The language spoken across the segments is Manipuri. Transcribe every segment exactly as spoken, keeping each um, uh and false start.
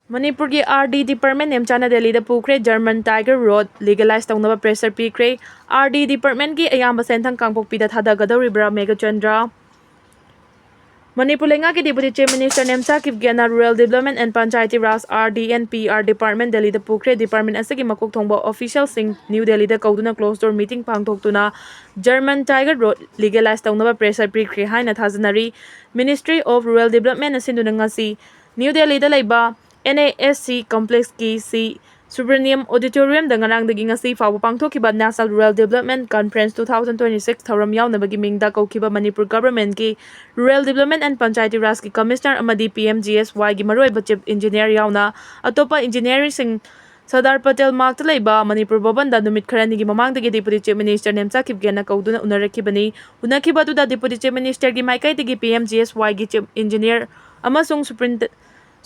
ꯃꯅꯤꯄꯨꯔꯒꯤ R D department ꯅꯦꯝꯆꯥꯅ ꯗꯦꯜꯂꯤꯗ ꯄꯨꯈ꯭ꯔꯦ꯫ German Tiger Rot legalize ꯇꯧꯅꯕ pressure ꯄꯤꯈ꯭ꯔꯦ꯫ R D department ꯀꯤ ꯑꯌꯥꯝꯕ ꯁꯦꯟꯊꯪ ꯀꯥꯡꯄꯣꯛꯄꯤꯗ ꯊꯥꯗꯒꯗꯧꯔꯤꯕ꯭ꯔꯥ? ꯃꯦꯘꯆꯟꯗ꯭ꯔ꯫ ꯃꯅꯤꯄꯨꯔ ꯂꯩꯉꯥꯛꯀꯤ Deputy Chief Minister Nemcha ꯀꯤꯞꯒꯦꯟꯅ Rural Development and Panchayati Raj, R D and P R department ꯗꯦꯜꯂꯤꯗ ꯄꯨꯈ꯭ꯔꯦ꯫ Department ꯑꯁꯤꯒꯤ ꯃꯀꯣꯛ ꯊꯣꯡꯕ official ꯁꯤꯡ ꯅ꯭ꯌꯨ ꯗꯦꯜꯂꯤꯗ ꯀꯧꯗꯨꯅ closed door meeting ꯄꯥꯡꯊꯣꯛꯇꯨꯅ German Tiger Rot legalize ꯇꯧꯅꯕ pressure ꯄꯤꯈ꯭ꯔꯦ ꯍꯥꯏꯅ ꯊꯥꯖꯅꯔꯤ꯫ Ministry of Rural Development ꯅ ꯁꯤꯟꯗꯨꯅ ꯉꯁꯤ ꯅ꯭ꯌꯨ ꯗꯦꯜꯂꯤꯗ ꯂꯩꯕ N A S C complex ꯀꯤ ꯁꯤ ꯁꯨꯕ꯭ꯔꯅꯤꯌꯝ Auditorium ꯗ ꯉꯔꯥꯡꯗꯒꯤ ꯉꯁꯤ ꯐꯥꯎꯕ ꯄꯥꯡꯊꯣꯛꯈꯤꯕ National Rural Development Conference two thousand twenty-six ꯊꯧꯔꯝ ꯌꯥꯎꯅꯕꯒꯤ ꯃꯤꯡꯗ ꯀꯧꯈꯤꯕ ꯃꯅꯤꯄꯨꯔ government ꯀꯤ Rural Development and Panchayati Raj ꯀꯤ Commissioner ꯑꯃꯗꯤ P M G S Y ꯒꯤ ꯃꯔꯨꯑꯣꯏꯕ Chief Engineer ꯌꯥꯎꯅ ꯑꯇꯣꯞꯄ engineer ꯁꯤꯡ ꯁꯔꯗꯥꯔ ꯄꯇꯦꯜ ꯃꯥꯔꯛꯇ ꯂꯩꯕ ꯃꯅꯤꯄꯨꯔ ꯚꯕꯟꯗ ꯅꯨꯃꯤꯠ ꯈꯔꯅꯤꯒꯤ ꯃꯃꯥꯡꯗꯒꯤ Deputy Chief Minister ꯅꯦꯝꯆꯥ ꯀꯤꯞꯒꯦꯟꯅ ꯀꯧꯗꯨꯅ ꯎꯅꯔꯛꯈꯤꯕꯅꯤ꯫ ꯎꯅꯈꯤꯕ ꯑꯗꯨꯗ Deputy Chief Minister ꯒꯤ ꯃꯥꯏꯀꯩꯗꯒꯤ P M G S Y ꯒꯤ Chief Engineer ꯑꯃꯁꯨꯡ Superint-,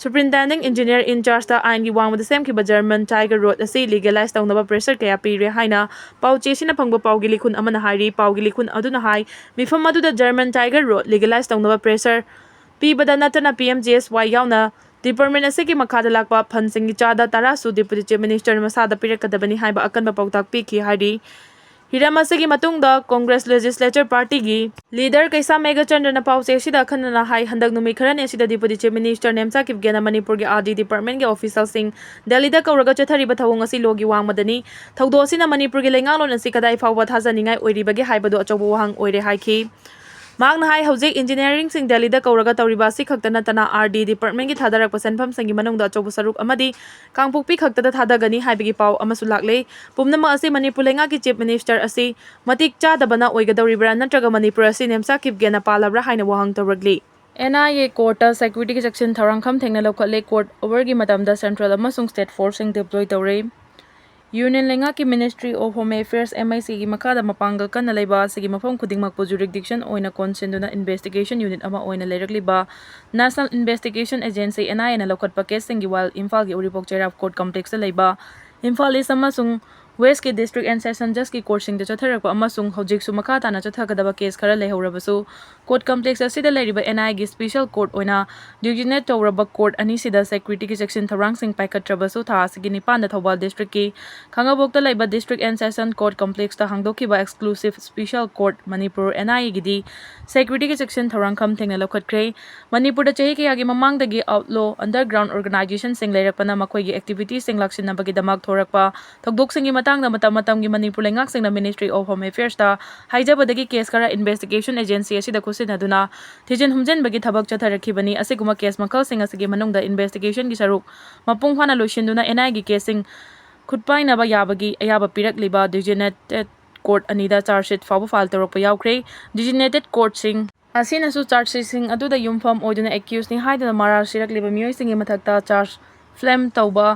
Superintending Engineer in charge ꯇ ꯑꯥꯏꯟꯒꯤ ꯋꯥꯡꯃꯗ ꯁꯦꯝꯈꯤꯕ German Tiger Rot ꯑꯁꯤ legalize ꯇꯧꯅꯕ pressure ꯀꯌꯥ ꯄꯤꯔꯦ ꯍꯥꯏꯅ ꯄꯥꯎꯆꯦꯁꯤꯅ ꯐꯪꯕ ꯄꯥꯎꯒꯤ ꯂꯤꯈꯨꯟ ꯑꯃꯅ ꯍꯥꯏꯔꯤ꯫ ꯄꯥꯎꯒꯤ ꯂꯤꯈꯨꯟ ꯑꯗꯨꯅ ꯍꯥꯏ, ꯃꯤꯐꯝ ꯑꯗꯨꯗ German Tiger Rot legalize ꯇꯧꯅꯕ pressure ꯄꯤꯕꯗ ꯅꯠꯇꯅ P M G S Y ꯌꯥꯎꯅ department ꯑꯁꯤꯒꯤ ꯃꯈꯥꯗ ꯂꯥꯛꯄ fund ꯁꯤꯡꯒꯤ ꯆꯥꯗ ꯇꯔꯥꯁꯨ Deputy Chief Minister ꯃꯁꯥꯗ ꯄꯤꯔꯛꯀꯗꯕꯅꯤ ꯍꯥꯏꯕ ꯑꯀꯟꯕ ꯄꯥꯎꯇꯥꯛ ꯄꯤꯈꯤ ꯍꯥꯏꯔꯤ꯫ ꯍꯤꯔꯝ ꯑꯁꯤꯒꯤ ꯃꯇꯨꯡꯗ Congress Legislature Party ꯒꯤ leader ꯀꯩꯁꯥꯝ ꯃꯦꯘꯆꯟꯗ꯭ꯔꯅ ꯄꯥꯎꯆꯦ ꯑꯁꯤꯗ ꯑꯈꯟꯅꯅ ꯍꯥꯏ, ꯍꯟꯗꯛ ꯅꯨꯃꯤꯠ ꯈꯔꯅꯤ ꯑꯁꯤꯗ Deputy Chief Minister ꯅꯦꯝꯆꯥ ꯀꯤꯞꯒꯦꯟꯅ ꯃꯅꯤꯄꯨꯔꯒꯤ R D department ꯀꯤ official ꯁꯤꯡ ꯗꯦꯜꯂꯤꯗ ꯀꯧꯔꯒ ꯆꯠꯊꯔꯤꯕ ꯊꯧꯑꯣꯡ ꯑꯁꯤ ꯂꯣꯒꯤ ꯋꯥꯡꯃꯗꯅꯤ꯫ ꯊꯧꯗꯣꯛ ꯑꯁꯤꯅ ꯃꯅꯤꯄꯨꯔꯒꯤ ꯂꯩꯉꯥꯛꯂꯣꯟ ꯑꯁꯤ ꯀꯗꯥꯏ ꯐꯥꯎꯕ ꯊꯥꯖꯅꯤꯡꯉꯥꯏ ꯑꯣꯏꯔꯤꯕꯒꯦ ꯍꯥꯏꯕꯗꯨ ꯑꯆꯧꯕ ꯋꯥꯍꯪ ꯑꯣꯏꯔꯦ ꯍꯥꯏꯈꯤ꯫ ꯃꯍꯥꯛꯅ ꯍꯥꯏ, ꯍꯧꯖꯤꯛ engineer ꯁꯤꯡ ꯗꯦꯜꯂꯤꯗ ꯀꯧꯔꯒ ꯇꯧꯔꯤꯕ ꯑꯁꯤ ꯈꯛꯇ ꯅꯠꯇꯅ R D department ꯀꯤ ꯊꯥꯗꯔꯛꯄ ꯁꯦꯟꯐꯝꯁꯤꯡꯒꯤ ꯃꯅꯨꯡꯗ ꯑꯆꯧꯕ ꯁꯔꯨꯛ ꯑꯃꯗꯤ ꯀꯥꯡꯄꯣꯛꯄꯤ ꯈꯛꯇꯗ ꯊꯥꯗꯒꯅꯤ ꯍꯥꯏꯕꯒꯤ ꯄꯥꯎ ꯑꯃꯁꯨ ꯂꯥꯛꯂꯦ꯫ ꯄꯨꯝꯅꯃꯛ ꯑꯁꯤ ꯃꯅꯤꯄꯨꯔ ꯂꯩꯉꯥꯛꯀꯤ Chief Minister ꯑꯁꯤ ꯃꯇꯤꯛ ꯆꯥꯗꯕꯅ ꯑꯣꯏꯒꯗꯧꯔꯤꯕ꯭ꯔꯥ ꯅꯠꯇ꯭ꯔꯒ ꯃꯅꯤꯄꯨꯔ ꯑꯁꯤ ꯅꯦꯝꯆꯥ ꯀꯤꯞꯒꯦꯟꯅ ꯄꯥꯜꯂꯕ꯭ꯔꯥ ꯍꯥꯏꯅ ꯋꯥꯍꯪ ꯇꯧꯔꯛꯂꯤ꯫ N I A court ꯇ security ꯒꯤ ꯆꯦꯛꯁꯤꯟ ꯊꯧꯔꯥꯡ ꯈꯝ ꯊꯦꯡꯅ ꯂꯧꯈꯠꯂꯦ꯫ Court hour ꯒꯤ ꯃꯇꯝꯗ central ꯑꯃꯁꯨꯡ state force ꯁꯤꯡ deploy ꯇꯧꯔꯦ꯫ Union ꯂꯩꯉꯥꯛꯀꯤ Ministry of Home Affairs, M I C ꯒꯤ ꯃꯈꯥꯗ ꯃꯄꯥꯡꯒꯜ ꯀꯟꯅ ꯂꯩꯕ ꯑꯁꯤꯒꯤ ꯃꯐꯝ ꯈꯨꯗꯤꯡꯃꯛꯄꯨ jurisdiction ꯑꯣꯏꯅ ꯀꯣꯟꯁꯤꯟꯗꯨꯅ investigation unit ꯑꯃ ꯑꯣꯏꯅ ꯂꯩꯔꯛꯂꯤꯕ National Investigation Agency, N I A ꯅ ꯂꯧꯈꯠꯄ case ꯁꯤꯡꯒꯤ while ꯏꯝꯐꯥꯜꯒꯤ ꯎꯔꯤꯄꯣꯛ ꯆꯩꯔꯥꯞ court complex ꯇ ꯂꯩꯕ ꯏꯝꯐꯥꯜ East ꯑꯃꯁꯨꯡ West ꯀꯤ District and Session Judge ꯀꯤ court ꯁꯤꯡꯗ ꯆꯠꯊꯔꯛꯄ ꯑꯃꯁꯨꯡ ꯍꯧꯖꯤꯛꯁꯨ ꯃꯈꯥ ꯇꯥꯅ ꯆꯠꯊꯒꯗꯕ case ꯈꯔ ꯂꯩꯍꯧꯔꯕꯁꯨ, Court complex ꯑꯁꯤꯗ ꯂꯩꯔꯤꯕ N I A ꯒꯤ special court ꯑꯣꯏꯅ designate ꯇꯧꯔꯕ court ꯑꯅꯤꯁꯤꯗ security ꯒꯤ ꯆꯦꯛꯁꯤꯟ ꯊꯧꯔꯥꯡꯁꯤꯡ ꯄꯥꯏꯈꯠꯇ꯭ꯔꯕꯁꯨ, ꯊꯥ ꯑꯁꯤꯒꯤ ꯅꯤꯄꯥꯟꯗ ꯊꯧꯕꯥꯜ district ꯀꯤ ꯈꯥꯉꯕꯣꯛꯇ ꯂꯩꯕ District and Session Court complex ꯇ ꯍꯥꯡꯗꯣꯛꯈꯤꯕ exclusive special court Manipur N I A ꯒꯤꯗꯤ security ꯒꯤ ꯆꯦꯛꯁꯤꯟ ꯊꯧꯔꯥꯡ ꯈꯝ ꯊꯦꯡꯅ ꯂꯧꯈꯠꯈ꯭ꯔꯦ꯫ ꯃꯅꯤꯄꯨꯔꯗ ꯆꯍꯤ ꯀꯌꯥꯒꯤ ꯃꯃꯥꯡꯗꯒꯤ outlaw underground organization ꯁꯤꯡ ꯂꯩꯔꯛꯄꯅ ꯃꯈꯣꯏꯒꯤ activity ꯁꯤꯡ ꯂꯥꯛꯁꯤꯟꯅꯕꯒꯤꯗꯃꯛ ꯊꯣꯔꯛꯄ ꯊꯧꯗꯣꯛꯁꯤꯡꯒꯤ ꯃꯇꯥꯡꯗ ꯃꯇꯝ ꯃꯇꯝꯒꯤ Manipur ꯂꯩꯉꯥꯛꯁꯤꯡꯅ Ministry of Home Affairs ꯇ ꯍꯥꯏꯖꯕꯗꯒꯤ case ꯈꯔ investigation agency ꯑꯁꯤꯗ ꯈꯨꯠꯁꯤꯟꯅꯗꯨꯅ ꯊꯤꯖꯤꯟ ꯍꯨꯝꯖꯤꯟꯕꯒꯤ ꯊꯕꯛ ꯆꯠꯊꯔꯛꯈꯤꯕꯅꯤ꯫ ꯑꯁꯤꯒꯨꯝꯕ case ꯃꯈꯜꯁꯤꯡ ꯑꯁꯤꯒꯤ ꯃꯅꯨꯡꯗ investigation ꯒꯤ ꯁꯔꯨꯛ ꯃꯄꯨꯡ ꯐꯥꯅ ꯂꯣꯏꯁꯤꯟꯗꯨꯅ N I A ꯒꯤ case ꯁꯤꯡ ꯈꯨꯠꯄꯥꯏꯅꯕ ꯌꯥꯕꯒꯤ ꯑꯌꯥꯕ ꯄꯤꯔꯛꯂꯤꯕ designated court ꯑꯅꯤꯗ charge sheet ꯐꯥꯎꯕ file ꯇꯧꯔꯛꯄ ꯌꯥꯎꯈ꯭ꯔꯦ꯫ Designated court ꯁꯤꯡ ꯑꯁꯤꯅꯁꯨ charge sheet ꯁꯤꯡ ꯑꯗꯨꯗ ꯌꯨꯝꯐꯝ ꯑꯣꯏꯗꯨꯅ accused ꯅꯤ ꯍꯥꯏꯗꯨꯅ ꯃꯔꯥꯜ ꯁꯤꯔꯛꯂꯤꯕ ꯃꯤꯑꯣꯏꯁꯤꯡꯒꯤ ꯃꯊꯛꯇ charge frame ꯇꯧꯕ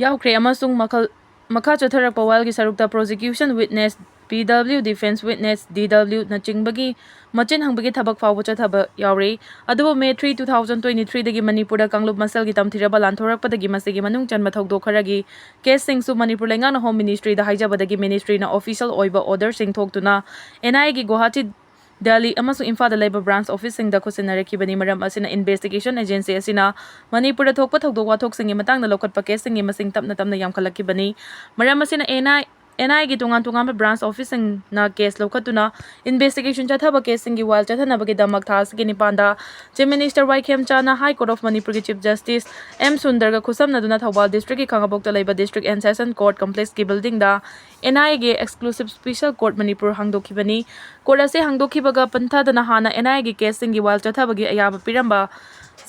ꯌꯥꯎꯈ꯭ꯔꯦ ꯑꯃꯁꯨꯡ ꯃꯈꯜ, ꯃꯈꯥ ꯆꯠꯊꯔꯛꯄ ꯋꯥꯌꯦꯜꯒꯤ ꯁꯔꯨꯛꯇ prosecution witness, P W, defense witness, D W ꯅꯆꯤꯡꯕꯒꯤ ꯃꯆꯤꯟ ꯍꯪꯕꯒꯤ ꯊꯕꯛ ꯐꯥꯎꯕ ꯆꯠꯊꯕ ꯌꯥꯎꯔꯤ꯫ ꯑꯗꯨꯕꯨ May three, two thousand twenty-three ꯗꯒꯤ ꯃꯅꯤꯄꯨꯔꯗ ꯀꯥꯡꯂꯨꯞ ꯃꯁꯦꯜꯒꯤ ꯇꯝꯊꯤꯔꯕ ꯂꯥꯟꯊꯣꯔꯛꯄꯗꯒꯤ ꯃꯁꯤꯒꯤ ꯃꯅꯨꯡ ꯆꯟꯕ ꯊꯧꯗꯣꯛ ꯈꯔꯒꯤ case ꯁꯤꯡꯁꯨ ꯃꯅꯤꯄꯨꯔ ꯂꯩꯉꯥꯛꯅ Home Ministry ꯗ ꯍꯥꯏꯖꯕꯗꯒꯤ Ministry ꯅ official ꯑꯣꯏꯕ order ꯁꯤꯡ ꯊꯣꯛꯇꯨꯅ N I A ꯒꯤ ꯒꯨꯋꯥꯍꯥꯇꯤ, ꯗꯦꯜꯂꯤ ꯑꯃꯁꯨꯡ ꯏꯝꯐꯥꯜꯗ ꯂꯩꯕ branch office ꯁꯤꯡꯗ ꯈꯨꯠꯁꯤꯟꯅꯔꯛꯈꯤꯕꯅꯤ꯫ ꯃꯔꯝ ꯑꯁꯤꯅ investigation agency ꯑꯁꯤꯅ ꯃꯅꯤꯄꯨꯔꯗ ꯊꯣꯛꯄ ꯊꯧꯗꯣꯛ ꯋꯥꯊꯣꯛꯁꯤꯡꯒꯤ ꯃꯇꯥꯡꯗ ꯂꯧꯈꯠꯄ case ꯁꯤꯡꯒꯤ ꯃꯁꯤꯡ ꯇꯞꯅ ꯇꯞꯅ ꯌꯥꯝꯈꯠꯂꯛꯈꯤꯕꯅꯤ꯫ ꯃꯔꯝ ꯑꯁꯤꯅ N I, N I A ꯒꯤ ꯇꯣꯉꯥꯟ ꯇꯣꯉꯥꯟꯕ branch office ꯁꯤꯡꯅ case ꯂꯧꯈꯠꯇꯨꯅ investigation ꯆꯠꯊꯕ case ꯁꯤꯡꯒꯤ ꯋꯥꯌꯦꯜ ꯆꯠꯊꯅꯕꯒꯤꯗꯃꯛ ꯊꯥ ꯑꯁꯤꯒꯤ ꯅꯤꯄꯥꯟꯗ Chief Minister ꯋꯥꯏ ꯈꯦꯝꯆꯥꯅ High Court of ꯃꯅꯤꯄꯨꯔꯒꯤ Chief Justice ꯑꯦꯝ ꯁꯨꯟꯗꯔꯒ ꯈꯨꯠꯁꯝꯅꯗꯨꯅ ꯊꯧꯕꯥꯜ district ꯀꯤ ꯈꯥꯉꯕꯣꯛꯇ ꯂꯩꯕ District and Session Court complex ꯀꯤ building the N I A ꯒꯤ exclusive special court Manipur ꯍꯥꯡꯗꯣꯛꯈꯤꯕꯅꯤ꯫ Court ꯑꯁꯤ ꯍꯥꯡꯗꯣꯛꯈꯤꯕꯒ ꯄꯟꯊꯗꯅ ꯍꯥꯟꯅ N I A ꯒꯤ case ꯁꯤꯡꯒꯤ ꯋꯥꯌꯦꯜ ꯆꯠꯊꯕꯒꯤ ꯑꯌꯥꯕ ꯄꯤꯔꯝꯕ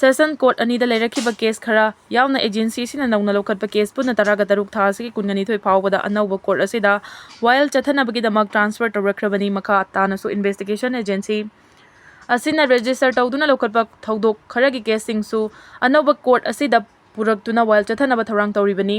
session court ꯑꯅꯤꯗ ꯂꯩꯔꯛꯈꯤꯕ case ꯈꯔ ꯌꯥꯎꯅ agency ꯑꯁꯤꯅ ꯅꯧꯅ ꯂꯧꯈꯠꯄ case ꯄꯨꯟꯅ ꯇꯔꯥꯒ ꯇꯔꯨꯛ ꯊꯥ ꯑꯁꯤꯒꯤ ꯀꯨꯟꯒ ꯅꯤꯊꯣꯏ ꯐꯥꯎꯕꯗ ꯑꯅꯧꯕ court ꯑꯁꯤꯗ ꯋꯥꯌꯦꯜ ꯆꯠꯊꯅꯕꯒꯤꯗꯃꯛ transfer ꯇꯧꯔꯛꯈ꯭ꯔꯕꯅꯤ꯫ ꯃꯈꯥ ꯇꯥꯅꯁꯨ investigation agency ꯑꯁꯤꯅ register ꯇꯧꯗꯨꯅ ꯂꯧꯈꯠꯄ ꯊꯧꯗꯣꯛ ꯈꯔꯒꯤ case ꯁꯤꯡꯁꯨ ꯑꯅꯧꯕ court ꯑꯁꯤꯗ ꯄꯨꯔꯛꯇꯨꯅ ꯋꯥꯌꯦꯜ ꯆꯠꯊꯅꯕ ꯊꯧꯔꯥꯡ ꯇꯧꯔꯤꯕꯅꯤ꯫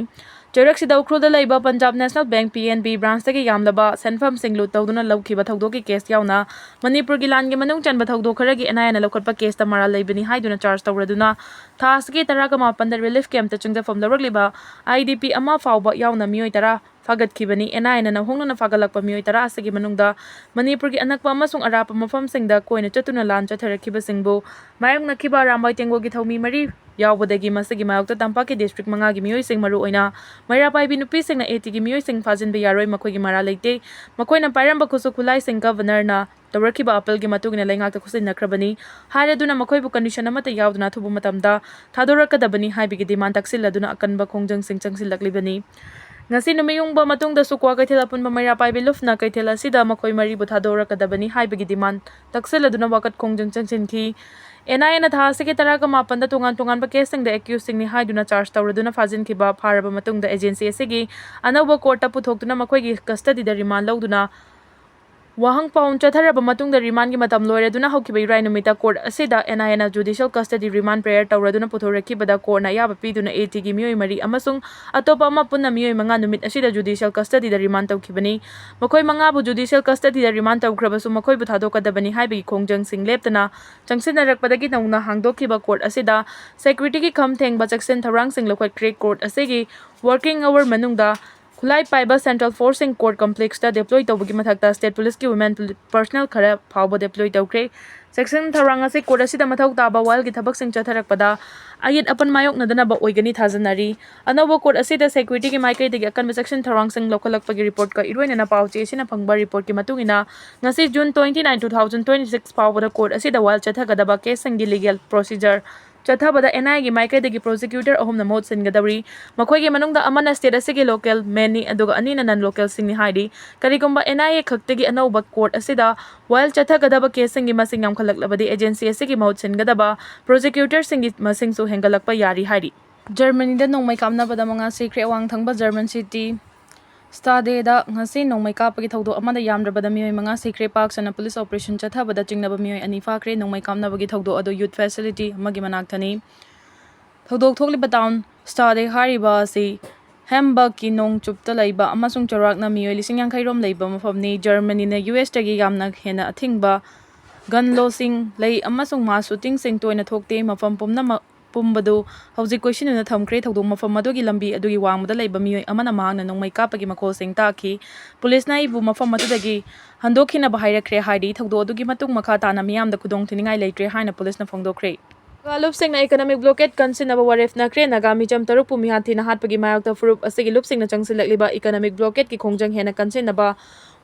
ꯆꯩꯔꯛꯁꯤꯗ ꯎꯈ꯭ꯔꯨꯜꯗ ꯂꯩꯕ Punjab National Bank, P N B, branch ꯇꯒꯤ ꯌꯥꯝꯂꯕ ꯁꯦꯟꯐꯝꯁꯤꯡ loot ꯇꯧꯗꯨꯅ ꯂꯧꯈꯤꯕ ꯊꯧꯗꯣꯛꯀꯤ case ꯌꯥꯎꯅ ꯃꯅꯤꯄꯨꯔꯒꯤ ꯂꯥꯟꯒꯤ ꯃꯅꯨꯡ ꯆꯟꯕ ꯊꯧꯗꯣꯛ ꯈꯔꯒꯤ N I A ꯅ ꯂꯧꯈꯠꯄ case ꯇ ꯃꯔꯥꯜ ꯂꯩꯕꯅꯤ ꯍꯥꯏꯗꯨꯅ charge ꯇꯧꯔꯗꯨꯅ ꯊꯥ ꯑꯁꯤꯒꯤ ꯇꯔꯥꯒ ꯃꯥꯄꯟꯗ relief camp ꯇ ꯆꯪꯖꯐꯝ ꯂꯧꯔꯛꯂꯤꯕ I D P ꯑꯃ ꯐꯥꯎꯕ ꯌꯥꯎꯅ ꯃꯤꯑꯣꯏ ꯇꯔꯥ ꯐꯥꯒꯠꯈꯤꯕꯅꯤ꯫ ꯑꯦꯟ ꯑꯥꯏ ꯑꯦꯅ ꯅꯧꯍꯧꯅꯅ ꯐꯥꯒꯠꯂꯛꯄ ꯃꯤꯑꯣꯏ ꯇꯔꯥ ꯑꯁꯤꯒꯤ ꯃꯅꯨꯡꯗ ꯃꯅꯤꯄꯨꯔꯒꯤ ꯑꯅꯛꯄ ꯑꯃꯁꯨꯡ ꯑꯔꯥꯞꯄ ꯃꯐꯝꯁꯤꯡꯗ ꯀꯣꯏꯅ ꯆꯠꯇꯨꯅ ꯂꯥꯟ ꯆꯠꯊꯔꯛꯈꯤꯕꯁꯤꯡꯕꯨ ꯃꯥꯌꯣꯛꯅꯈꯤꯕ ꯑꯔꯥꯝꯕꯥꯏ ꯇꯦꯡꯒꯣꯜꯒꯤ ꯊꯧꯃꯤ ꯃꯔꯤ ꯌꯥꯎꯕꯗꯒꯤ ꯃꯁꯤꯒꯤ ꯃꯥꯌꯣꯛꯇ ꯇꯝꯄꯥꯛꯀꯤ ꯗꯤꯁꯇ꯭ꯔꯤꯛ ꯃꯉꯥꯒꯤ ꯃꯤꯑꯣꯏꯁꯤꯡ, ꯃꯔꯨꯑꯣꯏꯅ ꯃꯩꯔꯥ ꯄꯥꯏꯕꯤ ꯅꯨꯄꯤꯁꯤꯡꯅ ꯑꯦ ꯇꯤꯒꯤ ꯃꯤꯑꯣꯏꯁꯤꯡ ꯐꯥꯖꯤꯟꯕ ꯌꯥꯔꯣꯏ, ꯃꯈꯣꯏꯒꯤ ꯃꯔꯥꯜ ꯂꯩꯇꯦ, ꯃꯈꯣꯏꯅ ꯄꯥꯏꯔꯝꯕ ꯈꯨꯠꯁꯨ ꯈꯨꯠꯂꯥꯏꯁꯤꯡ ꯒꯕꯔꯅꯔꯅ ꯇꯧꯔꯛꯈꯤꯕ ꯑꯄꯤꯜꯒꯤ ꯃꯇꯨꯡ ꯏꯟꯅ ꯂꯩꯉꯥꯛꯇ ꯈꯨꯠꯁꯤꯟꯅꯈ꯭ꯔꯕꯅꯤ ꯍꯥꯏꯔꯗꯨꯅ ꯃꯈꯣꯏꯕꯨ ꯀꯟꯗꯤꯁꯟ ꯑꯃꯠꯇ ꯌꯥꯎꯗꯅ ꯑꯊꯨꯕ ꯃꯇꯝꯗ ꯊꯥꯗꯣꯔꯛꯀꯗꯕꯅꯤ ꯍꯥꯏꯕꯒꯤ ꯗꯤꯃꯥꯟ ꯇꯛꯁꯤꯜꯂꯗꯨꯅ ꯑꯀꯟꯕ ꯈꯣꯡꯖꯪꯁꯤꯡ ꯆꯪꯁꯤꯜꯂꯛꯂꯤꯕꯅꯤ꯫ ꯉꯁꯤ ꯅꯨꯃꯤꯠ ꯌꯨꯡꯕ ꯃꯇꯨꯡꯗꯁꯨ ꯀ꯭ꯋꯥꯀꯩꯊꯦꯜ ꯑꯄꯨꯟꯕ ꯃꯩꯔꯥ ꯄꯥꯏꯕꯤ ꯂꯨꯞꯅ ꯀꯩꯊꯦꯜ ꯑꯁꯤꯗ ꯃꯈꯣꯏ ꯃꯔꯤꯕꯨ ꯊꯥꯗꯣꯔꯛꯀꯗꯕꯅꯤ ꯍꯥꯏꯕꯒꯤ ꯗꯤꯃꯥꯟ ꯇꯛꯁꯤꯜꯂꯗꯨꯅ ꯋꯥꯀꯠ ꯈꯣꯡꯖꯪ ꯆꯪꯁꯤꯟꯈꯤ꯫ ꯑꯦꯟ ꯑꯥꯏ ꯑꯦꯅ ꯊꯥ ꯑꯁꯤꯒꯤ ꯇꯔꯥꯒ ꯃꯥꯄꯟꯗ ꯇꯣꯉꯥꯟ ꯇꯣꯉꯥꯟꯕ ꯀꯦꯁꯁꯤꯡꯗ ꯑꯦꯀ꯭ꯌꯨꯁꯁꯤꯡꯅꯤ ꯍꯥꯏꯗꯨꯅ ꯆꯥꯔꯖ ꯇꯧꯔꯗꯨꯅ ꯐꯥꯖꯤꯟꯈꯤꯕ ꯐꯥꯔꯕ ꯃꯇꯨꯡꯗ ꯑꯦꯖꯦꯟꯁꯤ ꯑꯁꯤꯒꯤ ꯑꯅꯧꯕ ꯀꯣꯔꯠꯇ ꯄꯨꯊꯣꯛꯇꯨꯅ ꯃꯈꯣꯏꯒꯤ ꯀꯁꯇꯗꯤꯗ ꯔꯤꯃꯥꯟ ꯂꯧꯗꯨꯅ ꯋꯥꯍꯪ ꯄꯥꯎꯟ ꯆꯠꯊꯔꯕ ꯃꯇꯨꯡꯗ ꯔꯤꯃꯥꯟꯒꯤ ꯃꯇꯝ ꯂꯣꯏꯔꯗꯨꯅ ꯍꯧꯈꯤꯕ ꯏꯔꯥꯏ ꯅꯨꯃꯤꯠꯇ ꯀꯣꯔꯠ ꯑꯁꯤꯗ ꯑꯦꯟ ꯑꯥꯏ ꯑꯦꯅ ꯖꯨꯗꯤꯁꯤꯌꯦꯜ ꯀꯁꯇꯗꯤ ꯔꯤꯃꯥꯟ ꯄ꯭ꯔꯦꯌꯔ ꯇꯧꯔꯗꯨꯅ ꯄꯨꯊꯣꯔꯛꯈꯤꯕꯗ ꯀꯣꯔꯠꯅ ꯑꯌꯥꯕ ꯄꯤꯗꯨꯅ ꯑꯦ ꯇꯤꯒꯤ ꯃꯤꯑꯣꯏ ꯃꯔꯤ ꯑꯃꯁꯨꯡ ꯑꯇꯣꯞꯄ ꯑꯃ ꯄꯨꯟꯅ ꯃꯤꯑꯣꯏ ꯃꯉꯥ ꯅꯨꯃꯤꯠ ꯑꯁꯤꯗ ꯖꯨꯗꯤꯁꯤꯌꯦꯜ ꯀꯁꯇꯗꯤꯗ ꯔꯤꯃꯥꯟ ꯇꯧꯈꯤꯕꯅꯤ꯫ ꯃꯈꯣꯏ ꯃꯉꯥꯕꯨ ꯖꯨꯗꯤꯁꯤꯌꯦꯜ ꯀꯁꯇꯗꯤꯗ ꯔꯤꯃꯥꯟ ꯇꯧꯈ꯭ꯔꯕꯁꯨ ꯃꯈꯣꯏꯕꯨ ꯊꯥꯗꯣꯛꯀꯗꯕꯅꯤ ꯍꯥꯏꯕꯒꯤ ꯈꯣꯡꯖꯪꯁꯤꯡ ꯂꯦꯞꯇꯅ ꯆꯪꯁꯤꯟꯅꯔꯛꯄꯗꯒꯤ ꯅꯧꯅ ꯍꯥꯡꯗꯣꯛꯈꯤꯕ ꯀꯣꯔꯠ ꯑꯁꯤꯗ ꯁꯦꯀ꯭ꯌꯨꯔꯤꯇꯤꯒꯤ ꯈꯝ ꯊꯦꯡꯕ ꯆꯦꯛꯁꯤꯟ ꯊꯧꯔꯥꯡꯁꯤꯡ ꯂꯧꯈꯠꯈ꯭ꯔꯦ꯫ ꯀꯣꯔꯠ ꯑꯁꯤꯒꯤ ꯋꯥꯔꯀꯤꯡ ꯑꯋꯥꯔ ꯃꯅꯨꯡꯗ ꯈꯨꯠꯂꯥꯏ ꯄꯥꯏꯕ ꯁꯦꯟꯇ꯭ꯔꯦꯜ ꯐꯣꯔꯁꯁꯤꯡ ꯀꯣꯔꯠ ꯀꯝꯄ꯭ꯂꯦꯛꯁꯇ ꯗꯦꯄ꯭ꯂꯣꯏ ꯇꯧꯕꯒꯤ ꯃꯊꯛꯇ ꯁ꯭ꯇꯦꯠ ꯄꯨꯂꯤꯁꯀꯤ ꯋꯨꯃꯦꯟ ꯄꯔꯁꯅꯦꯜ ꯈꯔ ꯐꯥꯎꯕ ꯗꯦꯄ꯭ꯂꯣꯏ ꯇꯧꯈ꯭ꯔꯦ꯫ ꯆꯦꯛꯁꯤꯟ ꯊꯧꯔꯥꯡ ꯑꯁꯤ ꯀꯣꯔꯠ ꯑꯁꯤꯗ ꯃꯊꯧ ꯇꯥꯕ ꯋꯥꯌꯦꯜꯒꯤ ꯊꯕꯛꯁꯤꯡ ꯆꯠꯊꯔꯛꯄꯗ ꯑꯌꯦꯠ ꯑꯄꯟ ꯃꯥꯌꯣꯛꯅꯗꯅꯕ ꯑꯣꯏꯒꯅꯤ ꯊꯥꯖꯅꯔꯤ꯫ ꯑꯅꯧꯕ ꯀꯣꯔꯠ ꯑꯁꯤꯗ ꯁꯦꯀ꯭ꯌꯨꯔꯤꯇꯤꯒꯤ ꯃꯥꯏꯀꯩꯗꯒꯤ ꯑꯀꯟꯕ ꯆꯦꯛꯁꯤꯟ ꯊꯧꯔꯥꯡꯁꯤꯡ ꯂꯧꯈꯠꯂꯛꯄꯒꯤ ꯔꯤꯄꯣꯔꯠꯀ ꯏꯔꯣꯏꯅꯅ ꯄꯥꯎ ꯆꯦ ꯑꯁꯤꯅ ꯐꯪꯕ ꯔꯤꯄꯣꯔꯠꯀꯤ ꯃꯇꯨꯡ ꯏꯟꯅ ꯉꯁꯤ June twenty nine, two thousand twenty six ꯐꯥꯎꯕꯗ ꯀꯣꯔꯠ ꯑꯁꯤꯗ ꯋꯥꯌꯦꯜ ꯆꯠꯊꯒꯗꯕ ꯀꯦꯁꯁꯤꯡꯒꯤ ꯂꯤꯒꯦꯜ ꯄ꯭ꯔꯣꯁꯤꯖꯔ ꯆꯠꯊꯕꯗ ꯑꯦꯟ ꯑꯥꯏ ꯑꯦꯒꯤ ꯃꯥꯏꯀꯩꯗꯒꯤ ꯄ꯭ꯔꯣꯁꯤꯀ꯭ꯌꯨꯇꯔ ꯑꯍꯨꯝꯅ ꯃꯍꯨꯠ ꯁꯤꯟꯒꯗꯧꯔꯤ꯫ ꯃꯈꯣꯏꯒꯤ ꯃꯅꯨꯡꯗ ꯑꯃꯅ ꯁ꯭ꯇꯦꯠ ꯑꯁꯤꯒꯤ ꯂꯣꯀꯦꯜ ꯃꯦꯟꯅꯤ, ꯑꯗꯨꯒ ꯑꯅꯤꯅ ꯅꯟ ꯂꯣꯀꯦꯜꯁꯤꯡꯅꯤ ꯍꯥꯏꯔꯤ꯫ ꯀꯔꯤꯒꯨꯝꯕ ꯑꯦꯟ ꯑꯥꯏ ꯑꯦ ꯈꯛꯇꯒꯤ ꯑꯅꯧꯕ ꯀꯣꯔꯠ ꯑꯁꯤꯗ ꯋꯥꯌꯦꯜ ꯆꯠꯊꯒꯗꯕ ꯀꯦꯁꯁꯤꯡꯒꯤ ꯃꯁꯤꯡ ꯌꯥꯝꯈꯠꯂꯛꯂꯕꯗꯤ ꯑꯦꯖꯦꯟꯁꯤ ꯑꯁꯤꯒꯤ ꯃꯍꯨꯠ ꯁꯤꯟꯒꯗꯕ ꯄ꯭ꯔꯣꯁꯤꯀ꯭ꯌꯨꯇꯔꯁꯤꯡꯒꯤ ꯃꯁꯤꯡꯁꯨ ꯍꯦꯟꯒꯠꯂꯛꯄ ꯌꯥꯔꯤ ꯍꯥꯏꯔꯤ꯫ ꯖꯔꯃꯅꯤꯗ ꯅꯣꯡꯃꯩ ꯀꯥꯞꯅꯕꯗ ꯃꯉꯥ ꯁꯤꯈ꯭ꯔꯦ꯫ ꯑꯋꯥꯡ ꯊꯪꯕ ꯖꯔꯃꯟ ꯁꯤꯇꯤ ꯁ꯭ꯇꯥꯗꯦꯗ ꯉꯁꯤ ꯅꯣꯡꯃꯩ ꯀꯥꯞꯄꯒꯤ ꯊꯧꯗꯣꯛ ꯑꯃꯗ ꯌꯥꯝꯗ꯭ꯔꯕꯗ ꯃꯤꯑꯣꯏ ꯃꯉꯥ ꯁꯤꯈ꯭ꯔꯦ꯫ ꯄꯥꯛ ꯁꯟꯅ ꯄꯨꯂꯤꯁ ꯑꯣꯄꯔꯦꯁꯟ ꯆꯠꯊꯕꯗ ꯆꯤꯡꯅꯕ ꯃꯤꯑꯣꯏ ꯑꯅꯤ ꯐꯥꯈ꯭ꯔꯦ꯫ ꯅꯣꯡꯃꯩ ꯀꯥꯞꯅꯕꯒꯤ ꯊꯧꯗꯣꯛ ꯑꯗꯨ ꯌꯨꯠ ꯐꯦꯁꯤꯂꯤꯇꯤ ꯑꯃꯒꯤ ꯃꯅꯥꯛꯇꯅꯤ꯫ ꯊꯧꯗꯣꯛ ꯊꯣꯛꯂꯤꯕ ꯇꯥꯎꯟ ꯁ꯭ꯇꯥꯗꯦ ꯍꯥꯏꯔꯤꯕ ꯑꯁꯤ ꯍꯦꯝꯕꯔꯒꯀꯤ ꯅꯣꯡꯆꯨꯞꯇ ꯂꯩꯕ ꯑꯃꯁꯨꯡ ꯆꯥꯎꯔꯥꯛꯅ ꯃꯤꯑꯣꯏ ꯂꯤꯁꯤꯡ ꯌꯥꯡꯈꯩ ꯔꯣꯝ ꯂꯩꯕ ꯃꯐꯝꯅꯤ꯫ ꯖꯔꯃꯅꯤꯅ ꯌꯨ ꯑꯦꯁꯇꯒꯤ ꯌꯥꯝꯅ ꯍꯦꯟꯅ ꯑꯊꯤꯡꯕ ꯒꯟ ꯂꯣꯁꯤꯡ ꯂꯩ ꯑꯃꯁꯨꯡ ꯃꯥꯁ ꯁꯨꯇꯤꯡꯁꯤꯡ ꯇꯣꯏꯅ ꯊꯣꯛꯇꯦ꯫ ꯃꯐꯝ ꯄꯨꯝꯅꯃꯛ ꯄꯨꯝꯕꯗꯨ ꯍꯧꯖꯤꯛ ꯀꯣꯏꯁꯤꯟꯗꯨꯅ ꯊꯝꯈ꯭ꯔꯦ꯫ ꯊꯧꯗꯣꯛ ꯃꯐꯝ ꯑꯗꯨꯒꯤ ꯂꯝꯕꯤ ꯑꯗꯨꯒꯤ ꯋꯥꯡꯃꯗ ꯂꯩꯕ ꯃꯤꯑꯣꯏ ꯑꯃꯅ ꯃꯍꯥꯛꯅ ꯅꯣꯡꯃꯩ ꯀꯥꯞꯄꯒꯤ ꯃꯈꯣꯜꯁꯤꯡ ꯇꯥꯈꯤ꯫ ꯄꯨꯂꯤꯁꯅ ꯑꯩꯕꯨ ꯃꯐꯝ ꯑꯗꯨꯗꯒꯤ ꯍꯟꯗꯣꯛꯈꯤꯅꯕ ꯍꯥꯏꯔꯛꯈ꯭ꯔꯦ ꯍꯥꯏꯔꯤ꯫ ꯊꯧꯗꯣꯛ ꯑꯗꯨꯒꯤ ꯃꯇꯨꯡ ꯃꯈꯥ ꯇꯥꯅ ꯃꯤꯌꯥꯝꯗ ꯈꯨꯗꯣꯡꯊꯤꯅꯤꯡꯉꯥꯏ ꯂꯩꯇ꯭ꯔꯦ ꯍꯥꯏꯅ ꯄꯨꯂꯤꯁꯅ ꯐꯣꯡꯗꯣꯛꯈ꯭ꯔꯦ꯫ ꯂꯨꯞꯁꯤꯡꯅ economic blockade ꯀꯟꯁꯤꯟꯅꯕ ꯋꯥꯔꯦꯞ ꯅꯈ꯭ꯔꯦ꯫ ꯅꯥꯒꯥ ꯃꯤꯆꯝ ꯇꯔꯨꯛꯄꯨ ꯃꯤꯍꯥꯠ ꯊꯤꯅ ꯍꯥꯠꯄꯒꯤ ꯃꯥꯌꯣꯛꯇ ꯐꯨꯔꯨꯞ ꯑꯁꯤꯒꯤ ꯂꯨꯞꯁꯤꯡꯅ ꯆꯪꯁꯤꯜꯂꯛꯂꯤꯕ economic blockade ꯀꯤ ꯈꯣꯡꯖꯪ ꯍꯦꯟꯅ ꯀꯟꯁꯤꯟꯅꯕ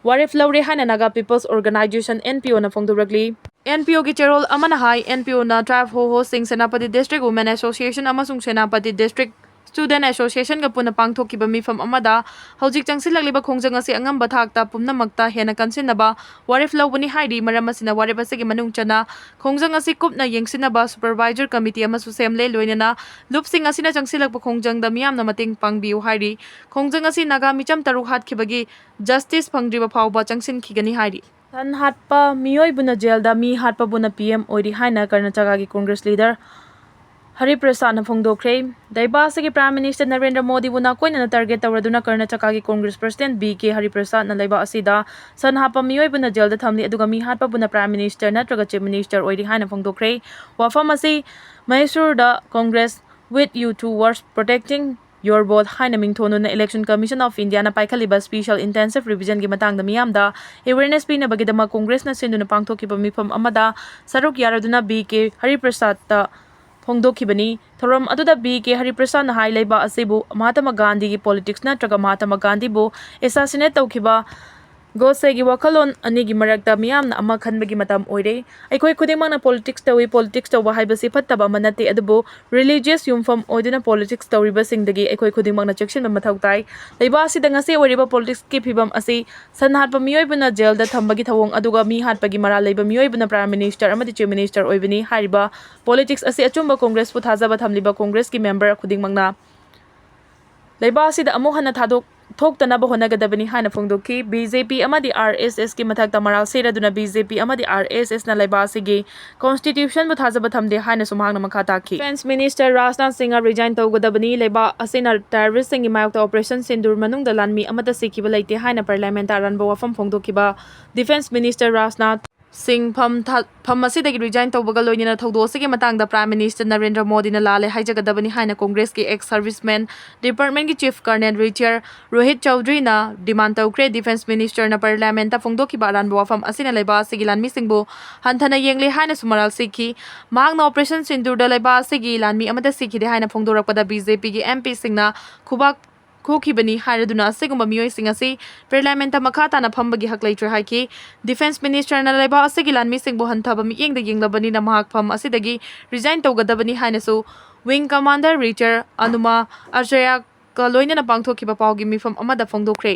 ꯋꯥꯔꯦꯞ ꯂꯧꯔꯦ ꯍꯥꯏꯅ Naga People's Organisation, N P O ꯅ ꯐꯣꯡꯗꯣꯔꯛꯂꯤ꯫ N P O ꯒꯤ ꯆꯦꯔꯣꯜ ꯑꯃꯅ ꯍꯥꯏ, N P O ꯅ tribe ꯍꯣꯍꯣꯁꯤꯡ, Senapati District Women Association ꯑꯃꯁꯨꯡ ꯁꯦꯅꯥꯄꯇꯤ District Student Association ꯒ ꯄꯨꯟꯅ ꯄꯥꯡꯊꯣꯛꯈꯤꯕ ꯃꯤꯐꯝ ꯑꯃꯗ ꯍꯧꯖꯤꯛ ꯆꯪꯁꯤꯜꯂꯛꯂꯤꯕ ꯈꯣꯡꯖꯪ ꯑꯁꯤ ꯑꯉꯝꯕ ꯊꯥꯛꯇ ꯄꯨꯝꯅꯃꯛꯇ ꯍꯦꯟꯅ ꯀꯟꯁꯤꯟꯅꯕ ꯋꯥꯔꯦꯞ ꯂꯧꯕꯅꯤ ꯍꯥꯏꯔꯤ꯫ ꯃꯔꯝ ꯑꯁꯤꯅ ꯋꯥꯔꯦꯞ ꯑꯁꯤꯒꯤ ꯃꯅꯨꯡ ꯆꯟꯅ ꯈꯣꯡꯖꯪ ꯑꯁꯤ ꯀꯨꯞꯅ ꯌꯦꯡꯁꯤꯟꯅꯕ supervisor committee ꯑꯃꯁꯨ ꯁꯦꯝꯂꯦ꯫ ꯂꯣꯏꯅꯅ ꯂꯨꯞꯁꯤꯡ ꯑꯁꯤꯅ ꯆꯪꯁꯤꯜꯂꯛꯄ ꯈꯣꯡꯖꯪꯗ ꯃꯤꯌꯥꯝꯅ ꯃꯇꯦꯡ ꯄꯥꯡꯕꯤꯌꯨ ꯍꯥꯏꯔꯤ꯫ ꯈꯣꯡꯖꯪ ꯑꯁꯤ ꯅꯥꯒꯥ ꯃꯤꯆꯝ ꯇꯔꯨꯛ ꯍꯥꯠꯈꯤꯕꯒꯤ justice ꯐꯪꯗ꯭ꯔꯤꯕ ꯐꯥꯎꯕ ꯆꯪꯁꯤꯟꯈꯤꯒꯅꯤ ꯍꯥꯏꯔꯤ꯫ ꯁꯟ ꯍꯥꯠꯄ ꯃꯤꯑꯣꯏꯕꯨꯅ ꯖꯦꯜꯗ, ꯃꯤ ꯍꯥꯠꯄꯕꯨꯅ P M ꯑꯣꯏꯔꯤ ꯍꯥꯏꯅ ꯀꯔꯅꯥꯇꯀꯥꯒꯤ Congress leader ꯍꯔꯤꯄ꯭ꯔꯁꯥꯗꯅ ꯐꯣꯡꯗꯣꯛꯈ꯭ꯔꯦ꯫ ꯂꯩꯕꯥꯛ ꯑꯁꯤꯒꯤ Prime Minister Narendra ꯃꯣꯗꯤꯕꯨ ꯅꯥꯀꯣꯏꯅꯅ target ꯇꯧꯔꯗꯨꯅ ꯀꯔꯅꯥꯇꯀꯥꯒꯤ Congress President B K ꯍꯔꯤꯄ꯭ꯔꯁꯥꯗꯅ ꯂꯩꯕꯥꯛ ꯑꯁꯤꯗ ꯁꯟ ꯍꯥꯠꯄ ꯃꯤꯑꯣꯏꯕꯨꯅ ꯖꯦꯜꯗ ꯊꯝꯂꯤ, ꯑꯗꯨꯒ ꯃꯤ ꯍꯥꯠꯄꯕꯨꯅ Prime Minister ꯅꯠꯇ꯭ꯔꯒ Chief Minister ꯑꯣꯏꯔꯤ ꯍꯥꯏꯅ ꯐꯣꯡꯗꯣꯛꯈ꯭ꯔꯦ꯫ ꯋꯥꯐꯝ ꯑꯁꯤ ꯃꯍꯦꯁꯨꯔꯗ Congress with you towards protecting your vote ꯍꯥꯏꯅ ꯃꯤꯡꯊꯣꯟꯗꯨꯅ Election Commission of Indiaꯅ ꯄꯥꯏꯈꯠꯂꯤꯕ Special Intensive Revisionꯒꯤ ꯃꯇꯥꯡꯗ ꯃꯤꯌꯥꯝꯗ awareness ꯄꯤꯅꯕꯒꯤꯗꯃꯛ Congressꯅ ꯁꯤꯟꯗꯨꯅ ꯄꯥꯡꯊꯣꯛꯈꯤꯕ ꯃꯤꯐꯝ ꯑꯃꯗ ꯁꯔꯨꯛ ꯌꯥꯔꯗꯨꯅ B K ꯍꯔꯤꯄ꯭ꯔꯁꯥꯗꯇ ꯐꯣꯡꯗꯣꯛꯈꯤꯕꯅꯤ꯫ ꯊꯧꯔꯝ ꯑꯗꯨꯗ B K ꯍꯔꯤꯄ꯭ꯔꯁꯥꯗꯅ ꯍꯥꯏ, ꯂꯩꯕꯥꯛ ꯑꯁꯤꯕꯨ ꯃꯍꯥꯇꯃꯥ ꯒꯥꯟꯙꯤꯒꯤ politics ꯅꯠꯇ꯭ꯔꯒ ꯃꯍꯥꯇꯃꯥ ꯒꯥꯟꯙꯤꯕꯨ assassinate ꯇꯧꯈꯤꯕ ꯒꯣꯗꯁꯦꯒꯤ ꯋꯥꯈꯜꯂꯣꯟ ꯑꯅꯤꯒꯤ ꯃꯔꯛꯇ ꯃꯤꯌꯥꯝꯅ ꯑꯃ ꯈꯟꯕꯒꯤ ꯃꯇꯝ ꯑꯣꯏꯔꯦ꯫ ꯑꯩꯈꯣꯏ ꯈꯨꯗꯤꯡꯃꯛꯅ politics ꯇꯧꯏ꯫ Politics ꯇꯧꯕ ꯍꯥꯏꯕꯁꯤ ꯐꯠꯇꯕ ꯑꯃ ꯅꯠꯇꯦ, ꯑꯗꯨꯕꯨ religious ꯌꯨꯝꯐꯝ ꯑꯣꯏꯗꯨꯅ politics ꯇꯧꯔꯤꯕꯁꯤꯡꯗꯒꯤ ꯑꯩꯈꯣꯏ ꯈꯨꯗꯤꯡꯃꯛꯅ ꯆꯦꯛꯁꯤꯟꯕ ꯃꯊꯧ ꯇꯥꯏ꯫ ꯂꯩꯕꯥꯛ ꯑꯁꯤꯗ ꯉꯁꯤ ꯑꯣꯏꯔꯤꯕ politicsꯀꯤ ꯐꯤꯕꯝ ꯑꯁꯤ ꯁꯟ ꯍꯥꯠꯄ ꯃꯤꯑꯣꯏꯕꯅ ꯖꯦꯜꯗ ꯊꯝꯕꯒꯤ ꯊꯧꯑꯣꯡ ꯑꯗꯨꯒ ꯃꯤ ꯍꯥꯠꯄꯒꯤ ꯃꯔꯥꯜ ꯂꯩꯕ ꯃꯤꯑꯣꯏꯕꯅ Prime Minister ꯑꯃꯗꯤ Chief Minister ꯑꯣꯏꯕꯅꯤ꯫ ꯍꯥꯏꯔꯤꯕ politics ꯑꯁꯤ ꯑꯆꯨꯝꯕ Congressꯄꯨ ꯊꯥꯖꯕ ꯊꯝꯂꯤꯕ Congressꯀꯤ member ꯈꯨꯗꯤꯡꯃꯛꯅ ꯂꯩꯕꯥꯛ ꯑꯁꯤꯗ ꯑꯃꯨꯛ ꯍꯟꯅ ꯊꯥꯗꯣꯛ ꯊꯣꯛꯇꯅꯕ ꯍꯣꯠꯅꯒꯗꯕꯅꯤ ꯍꯥꯏꯅ ꯐꯣꯡꯗꯣꯛꯈꯤ꯫ B J P ꯑꯃꯗꯤ R S Sꯀꯤ ꯃꯊꯛꯇ ꯃꯔꯥꯜ ꯁꯤꯔꯗꯨꯅ B J P ꯑꯃꯗꯤ R S Sꯅ ꯂꯩꯕꯥꯛ ꯑꯁꯤꯒꯤ Constitutionꯕꯨ ꯊꯥꯖꯕ ꯊꯝꯗꯦ ꯍꯥꯏꯅꯁꯨ ꯃꯍꯥꯛꯅ ꯃꯈꯥ ꯇꯥꯈꯤ꯫ Defence Minister Rajnath Singh resign ꯇꯧꯒꯗꯕꯅꯤ꯫ ꯂꯩꯕꯥꯛ ꯑꯁꯤꯅ terroristꯁꯤꯡꯒꯤ ꯃꯥꯌꯣꯛꯇ Operation Sindoor ꯃꯅꯨꯡꯗ ꯂꯥꯟꯃꯤ ꯑꯃꯠꯇ ꯁꯤꯈꯤꯕ ꯂꯩꯇꯦ ꯍꯥꯏꯅ Parliamentꯇ ꯑꯔꯥꯟꯕ ꯋꯥꯐꯝ ꯐꯣꯡꯗꯣꯛꯈꯤꯕ Defence Minister ꯔꯥꯖꯅꯥꯊ ꯁꯤꯡ ꯐꯝ ꯊꯥ-, ꯐꯝ ꯑꯁꯤꯗꯒꯤ resign ꯇꯧꯕꯒ ꯂꯣꯏꯅꯅ ꯊꯧꯗꯣꯛ ꯑꯁꯤꯒꯤ ꯃꯇꯥꯡꯗ Prime Minister ꯅꯔꯦꯟꯗ꯭ꯔ ꯃꯣꯗꯤꯅ ꯂꯥꯜꯂꯦ ꯍꯥꯏꯖꯒꯗꯕꯅꯤ ꯍꯥꯏꯅ ꯀꯣꯡꯒ꯭ꯔꯦꯁꯀꯤ ex serviceman, department ꯀꯤ chief colonel retire Rohit ꯆꯧꯙꯔꯤꯅ demand ꯇꯧꯈ꯭ꯔꯦ꯫ Defence Minister ꯅ Parliament ꯇ ꯐꯣꯡꯗꯣꯛꯈꯤꯕ ꯑꯔꯥꯟꯕ ꯋꯥꯐꯝ ꯑꯁꯤꯅ ꯂꯩꯕꯥꯛ ꯑꯁꯤꯒꯤ ꯂꯥꯟꯃꯤꯁꯤꯡꯕꯨ ꯍꯟꯊꯅ ꯌꯦꯡꯂꯦ ꯍꯥꯏꯅꯁꯨ ꯃꯔꯥꯜ ꯁꯤꯈꯤ꯫ ꯃꯍꯥꯛꯅ Operation ꯁꯤꯟꯗꯨꯔꯗ ꯂꯩꯕꯥꯛ ꯑꯁꯤꯒꯤ ꯂꯥꯟꯃꯤ ꯑꯃꯠꯇ ꯁꯤꯈꯤꯗꯦ ꯍꯥꯏꯅ ꯐꯣꯡꯗꯣꯔꯛꯄꯗ B J P ꯒꯤ M P ꯁꯤꯡꯅ ꯈꯨꯕꯥꯛ ꯈꯨꯈꯤꯕꯅꯤ ꯍꯥꯏꯔꯗꯨꯅ ꯑꯁꯤꯒꯨꯝꯕ ꯃꯤꯑꯣꯏꯁꯤꯡ ꯑꯁꯤ Parliament ꯇ ꯃꯈꯥ ꯇꯥꯅ ꯐꯝꯕꯒꯤ ꯍꯛ ꯂꯩꯇ꯭ꯔꯦ ꯍꯥꯏꯈꯤ꯫ Defence Minister ꯅ ꯂꯩꯕꯥꯛ ꯑꯁꯤꯒꯤ ꯂꯥꯟꯃꯤꯁꯤꯡꯕꯨ ꯍꯟꯊꯕ ꯃꯤꯠꯌꯦꯡꯗ ꯌꯦꯡꯂꯕꯅꯤꯅ ꯃꯍꯥꯛ ꯐꯝ ꯑꯁꯤꯗꯒꯤ resign ꯇꯧꯒꯗꯕꯅꯤ ꯍꯥꯏꯅꯁꯨ Wing Commander retire ꯑꯅꯨꯃꯥ ꯑꯆꯌꯀ ꯂꯣꯏꯅꯅ ꯄꯥꯡꯊꯣꯛꯈꯤꯕ ꯄꯥꯎꯒꯤ ꯃꯤꯐꯝ ꯑꯃꯗ ꯐꯣꯡꯗꯣꯛꯈ꯭ꯔꯦ꯫